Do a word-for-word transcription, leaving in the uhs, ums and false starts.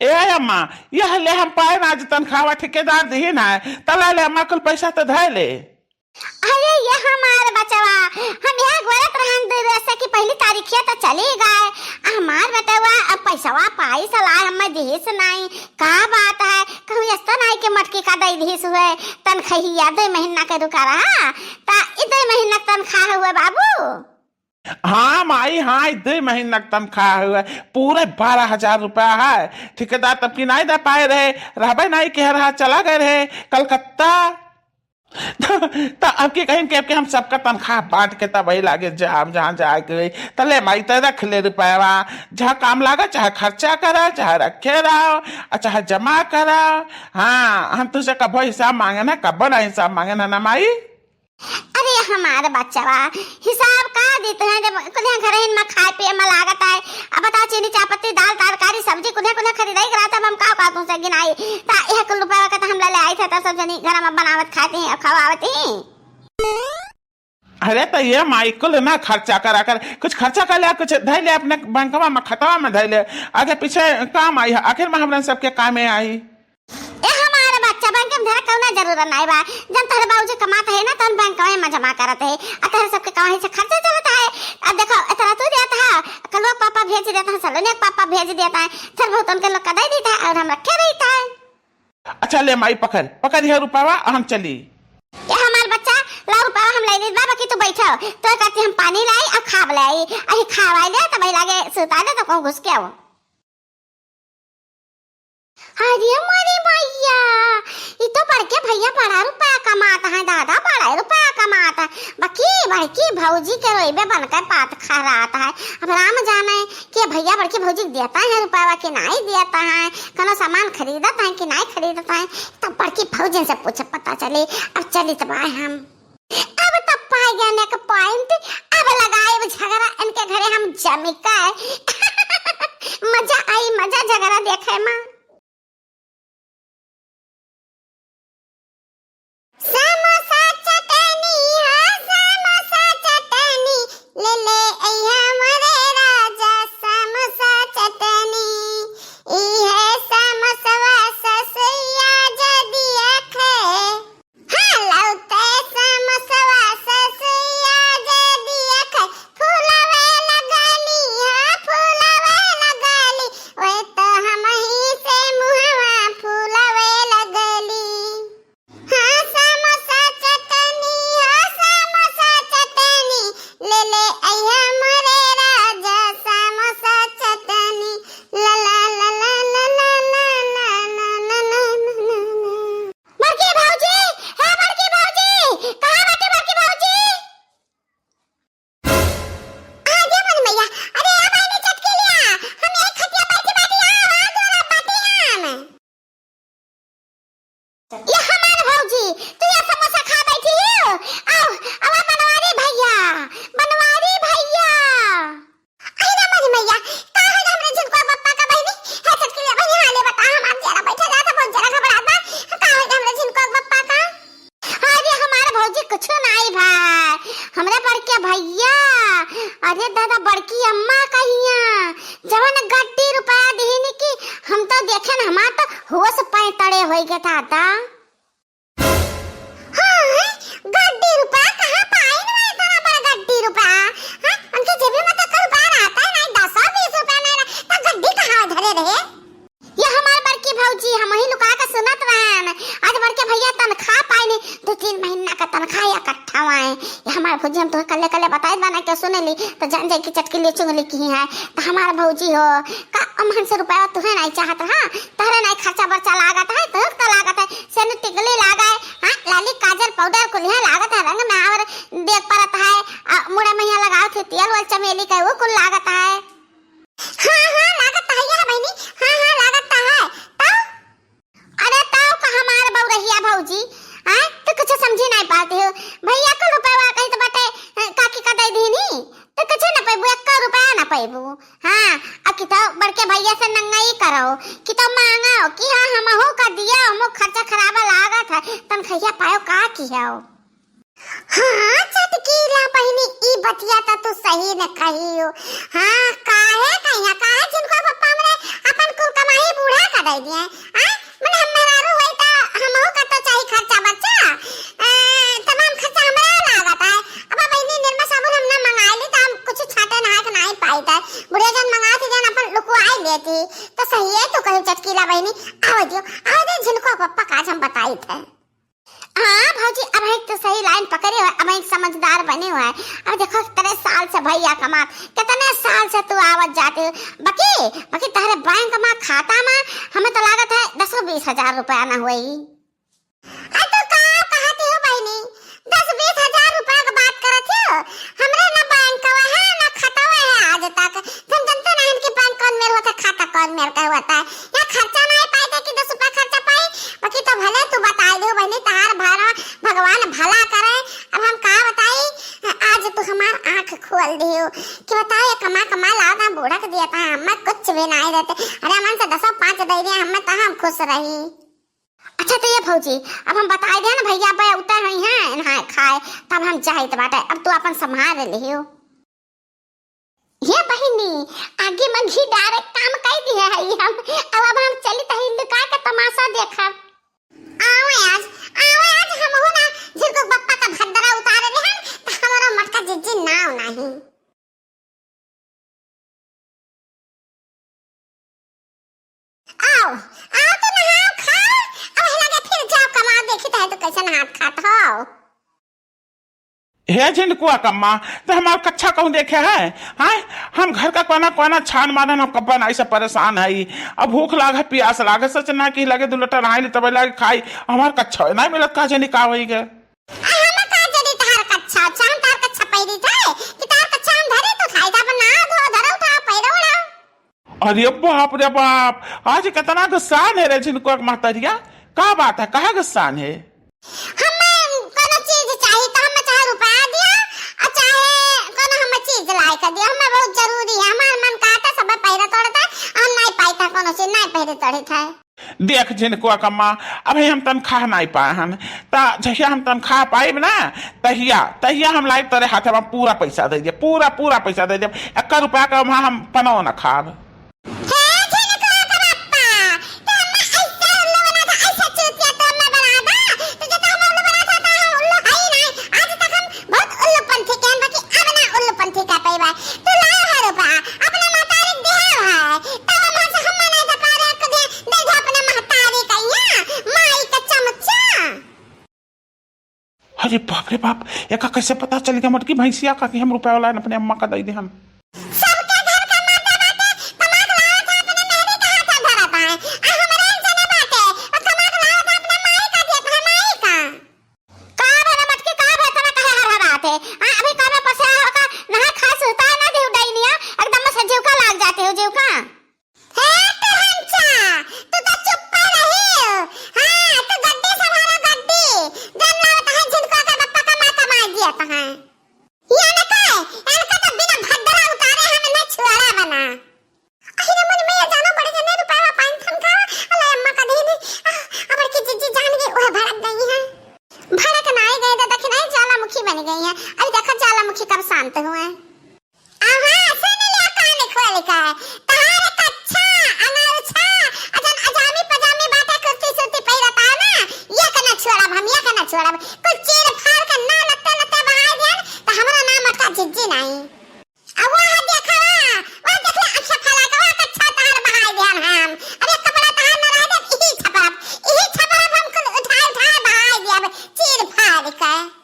ए अम्मा, यह ले हम पाए ना आज तनखावा ठेकेदार दिहिन है, तला ले अम्मा कुल पैसा तो धै ले। अरे ये हमार बचवा, हम यहाँ गोरत रहन दे रहे से कि पहली तारीखिया तो चली गए। हमार बेटवा अब पैसवा पाई सलाह हमें दिहिस नाई, का बात है? कहूँ यस्ता नाई के मटकी का दई दिहिस हुए, तनखहिया दो महीना के रुका रहा, ता ई दो महीना के तनखा हुए बाबू। हाँ माई, हाँ, ई दो महीना के तनखा हुए, पूरे बारह हजार रुपया है। ठेकेदार तब की नाई दे पाए रहे, रहबे नाई के रहा, चला गए रहे कलकत्ता। त अब की कहिन के, अब के हम सबका तनखा बांट के तब वही लागे जाम जहाँ जाए के होई। त ले माई, त रख ले रुपयवा, जहाँ काम लागा, चाहे खर्चा करा, चाहे रखे रहो, और चाहे जमा करा। हाँ, हम तुझसे कबो हिसाब मांगे ना, कबो ना हिसाब मांगे ना, ना माई। अरे हमार बचवा, हिसाब का देत हैं जब कुल्हिया घरहिन में खाए पिए में लागत है। अब बताओ, चीनी, चापत्ती, दाल, तरकारी, सब्जी कुल्हिया कुल्हिया खरीदाई करा, तब हम का का तुमसे गिनाई? ता यह कुल रुपया का तो हम ले ले आई थे, तो सब जनी घर में बनावत खाती हैं और खवावत ही। अरे तो ये माई कुल ना खर्चा करा कर, कुछ खर्चा कर ले, कुछ धै ले अपने बैंकवा में, खतवा में धै ले, आगे पीछे काम आई है, आखिर में हमरन सबके कामे आई। ए हमार बच्चा, बैंक में धरा कौना जरूरत नाई बा। जन तोहरे बाबूजी कमात है ना, तन बैंक में जमा करत है। आ तोहरे सबके कमाई से खर्चा चलत है। अब देखो, इतना तू देत है, कलुआ के पापा भेज देत है, सलोनिया के पापा भेज देत है, थोड़ बहुत उनके लोग का दे देत है और हम रखे रहत है। अच्छा ले माई, पकड़, पकड़ यह रुपयावा, हम चली। ए हमार बच्चा, ला रुपयावा हम ले लेत बा, बाकी तू बैठो, तो कहती हम पानी लाई और खाब लाई, अही खावाई ले, तब लागे सुता दे, तो कहूँ घुस के आओ। अरे मोरे भैया, ई तो बड़के भैया बड़ा रुपया कमात है दादा, बड़ा रुपया कमात है। बाकी बड़की भौजी के रोइबे बन के पात खा रहत है। अब राम जाने कि भैया बड़की भौजी के देता है रुपया कि नाई देता है, कौनो सामान खरीदत है कि नाई खरीदत है, तब बड़की भौजन से पूछे पता चली। अब चलित बाय हम। अब तब पाए गए एक point, अब लगाए झगड़ा इनके घरे हम जमी का। मजा आई, मजा झगड़ा देखे में। समोसा चटनी हो, समोसा चटनी, ले ले अइहा मोरे राजा, समोसा चटनी। ई है समोसवा ससुइया जदिया खे। हाँ, लौटे समोसवा ससुइया जदिया खे, फूलवे लगली, हाँ, फूलवे लगली, ओए तो हमही से मुहवा फूलवे लगली। हाँ, समोसा चटनी, हाँ, समोसा चटनी, ले ले अइहा मोरे राजा, समोसा चटनी, ला, ला, ला। बड़की भौजी, हे बड़की भौजी, कहाँ बाटे बड़की भौजी? आ गया मोरी मैया। अरे आ बहिनी चटकी लिया, हम यही खटिया पर के बाटी, आ, आ, दूरा बाटी हम। ये हमार भौजी, तू ये समोसा खा बैठी हो? आओ, आवा बनवारी भैया, बनवारी भैया। अरे ना मोरी मैया, का हो हमरे झुनकुआ बप्पा का बहिनी? हे चटकी लिया बहिनी, हाले बता, हमार जरा बैठा जाता, बहुत जरा घबरात बा। का हो हमरे झुनकुआ बप्पा का? अरे हमार भौजी कुछ नाई भाई, हमरा बड़के भैया, अरे दादा बड़की अम्मा कहिया, जवन गड्डी रुपया दिहिन कि हम तो देखेन हमार तो होश पैतड़े होई गए दादा। हाँ, गड्डी रुपया कहाँ पाइन ना इतना बड़ा गड्डी रुपया? हाँ, उनके जेबी में तो रुपया रहता है, नहीं दस और बीस रुपया नहीं रहा, तो गड्डी कहाँ धरे रहे? ये हमार बड़की भौजी, हम वही लुका के सुनत रहन। आज बड़के भैया तनखा पाइने, दो तीन महीना का तनखा इकट्ठा हुआ है। ये हमार भौजी, हम तुहे कल्ले कल्ले बताइत बा ना, के सुने ली, तो जान जाए कि चटकी ले चुंगली की है। तो हमार भौजी हो, का अमहन से रुपया तुहे नहीं चाहत, हाँ? तहरे नहीं खर्चा बर्चा लागत है, तुहे तो लागत है, सेनु टिकली लागे, हाँ? लाली काजल पाउडर कुलिया लागत है, रंग में और देख परत है, आ, मुड़े में यहाँ लगाओ थे तेल वेल चमेली का, वो कुल लागत है। हाँ, हाँ, लागत त है बहिनी। हाँ, हाँ, लागत त है। तब? अरे तब का हमार बउरहिया भौजी, आय, तू कुछ समझी नहीं पाती हो। भैया को रुपया कही तो बटे, अ, काकी का दे दीनी। तू कुछ न पैबू, एक रुपया न पैबू। हाँ, अब कि तो बड़के भैया से नंगाई करो, कि तो मांगो, कि हाँ, हमहू का दिया, हमहू खर्चा खराबा लागत है, तनखैया पायो का किहो? हाँ, चटकीला बहिनी, ई बतिया त तू सही न कही हो। हाँ, काहे कहिया, काहे जिनको पप्पा हमरे अपन कुल कमाई बूढ़ा का दे दिए। आ, मने हम मेहरारू होई त हमहू का तो चाही खर्चा बर्चा। ए, तमाम खर्चा हमरा लागत है। अब बहिनी निरमा साबुन हम ना मंगाई ली त हम कुछ छाटे नहाए के नाई पाई त। बुढ़िया जन मंगाई थी जन अपन लुकवाई लेती। तो सही है तू कहीं चटकीला बहिनी। आवे दियो, आवे दे झिनको पप्पा का आज हम बताई थे। हाँ भौजी, अब एक तो सही लाइन पकड़े हो, अब एक समझदार बने हो है। अब देखो, कितने साल से भैया कमात, कितने साल से तू आवत जाते हो। बाकी, बाकी तहरे बैंक मा खाता मा हमें तो लागत है दसो बीस हजार रुपया ना होई। अरे तो का कहती हो बहिनी, दस बीस हजार रुपया के बात करत हो? हमरे ना बैंक है, ना खाता है आज तक। हम जनते नहीं कि बैंक कौन मेर होता, खाता कौन मेर का होता है। यहाँ खर्चा नहीं पाई थे कि दस रुपया खर्चा पाई, बाकी तो भले तू बताई दे बहिनी, तहार भरा भगवान भला करे। अब हम का बताई, आज तू हमार आँख खोल दियो कि बताओ ये कमा कमा लाओ ना बूढ़ा के दिया था, हमें कुछ भी नहीं देते। अरे हमन से दसो पाँच दे दिया, हमें तो हम खुश रही। अच्छा तो ये भौजी, अब हम बताई दे ना भैया, अब उतर हुई हैं, नहाए खाए, तब हम जाइत बाटे, अब तू अपन संभाल लियो। हे बहिनी, आगे में घी डारे काम कई दिए है हम। अब, अब हम चली त हिंदू का के तमाशा देखब। आओ आज, आओ आज हमहू ना झिनको बप्पा का भद्रा उतारे रहे हम, त हमारा मटका जिज्जी नाव नहीं। आओ, आओ तो नहाओ खाओ, अब लगे फिर जाओ कमाओ, देखी त है तो कैसे नहात खात हो। हे झिनकुआ कम्मा, त हमार कच्छा कहूँ देखे है? हाँ, हम घर का कोना कोना छान मारन, हम कब्बा नाई से परेशान है। अब भूख लाग है, प्यास लाग है, सच ना कि लगे दू लोटा नहाई ले तब लागे खाई। हमार कच्छा ना मिलत, का जानी का होई गे। आ, हम का जानी तहार कच्छा, अच्छा हम तहार कच्छा पहिरी थे कि तहार कच्छा हम धरे तो खाई था, अपन नहा धो, धरो उठाओ, पहिरो उड़ाओ। अरे बाप रे बाप, आज कितना गुस्सान है रे झिनकुआ के महतरिया। का बात है, काहे गुस्सान है? हमें कोनो चीज चाही त हमें चाहे रुपया दिया और चाहे कोनो हमें चीज लाए के दिया, हमें बहुत जरूरी है। हमार मन कहता सब पैरा तोड़ता, हम नहीं पाई था कोनो चीज, नहीं पैरे तोड़े था। देख झिनकुआ कम्मा, अभी हम तनख्वाह नहीं पाए हन, त जहिया हम तनख्वाह पाइब ना, तहिया, तहिया हम लाइब तोरे हाथे में पूरा पैसा दे देब, पूरा, पूरा पैसा दे देब। एक रुपया का वहाँ हम पनो न खाब। हे झिनकुआ के बप्पा, तू हमें ऐसे उल्लू बना था, ऐसे चूतिया तू हमें बना दा। तू जो तो हमें उल्लू बना था, तो हम उल्लू है ही नहीं। आज तक हम बहुत उल्लूपंथी के हैं, बाकी अब ना उल्लूपंथी का पैबा। तू लाओ है रुपया, अपने महतारी के दिया है। तब हम से हम नहीं दे पा रहे, कदे दे दे अपने महतारी का, यहाँ माई का चमचा। अरे बाप रे बाप, एका कैसे पता चल गया मोटकी भैंसिया का कि हम रुपया वाला अपने अम्मा का दे दे हम? सबके घर का माता बाटे, कमा के लावत है, अपने मेहरी के हाथ धरत है। आ हमरे जने बाटे, और कमा के लावत है, अपने माई का देत है, माई का। का भला मटकी, का भला तना कहे हर हर बात है? आ, अभी का में पसे होका, नहा खा सुता ना देउ डाइनिया, एकदम से जीव का लाग जाते हो, जीव का। हे टहनचा, तू तो चुप्पा रही हो। हाँ, तू गड्डी संभालो, गड्डी। जन लावत है, झिनकुआ का बप्पा कमा, कमा दिया तो है। ये न कहे, इनका तो बिना भद्रा उतारे हम इन्हें छुआरा बना। अरे मन में ये जानो बड़े जने रुपया पाइन तनखा, अल्लाह अम्मा का दे दे। आ, अब की जिज्जी जान गई, वह भड़क गई है। भड़क ना ही गई तो दखिनाई ज्वालामुखी बन गई है। अरे देखो ज्वालामुखी कब शांत हुए। आहा, सुन लिया कान खोल के। तहार कच्छा, अनरछा, अजन अजामी पजामी बाटे कुर्ती सुर्ती पहिरत है ना, ये के ना छोड़ब हम, ये के ना छोड़ब। कुल चीर फाड़ के ना लत्ते लत्ते बहाई दियन, त हमरा नाम अटका जिज्जी नहीं। आ वह देखा, वह देख ले अक्षय फैला के, वह कच्छा तहार बहाई दियन हम। अरे कपड़ा तहार न रह दे, इही छपरब, इही छपरब हम कुल उठाए उठाए बहाई दियब, चीर फाड़ के।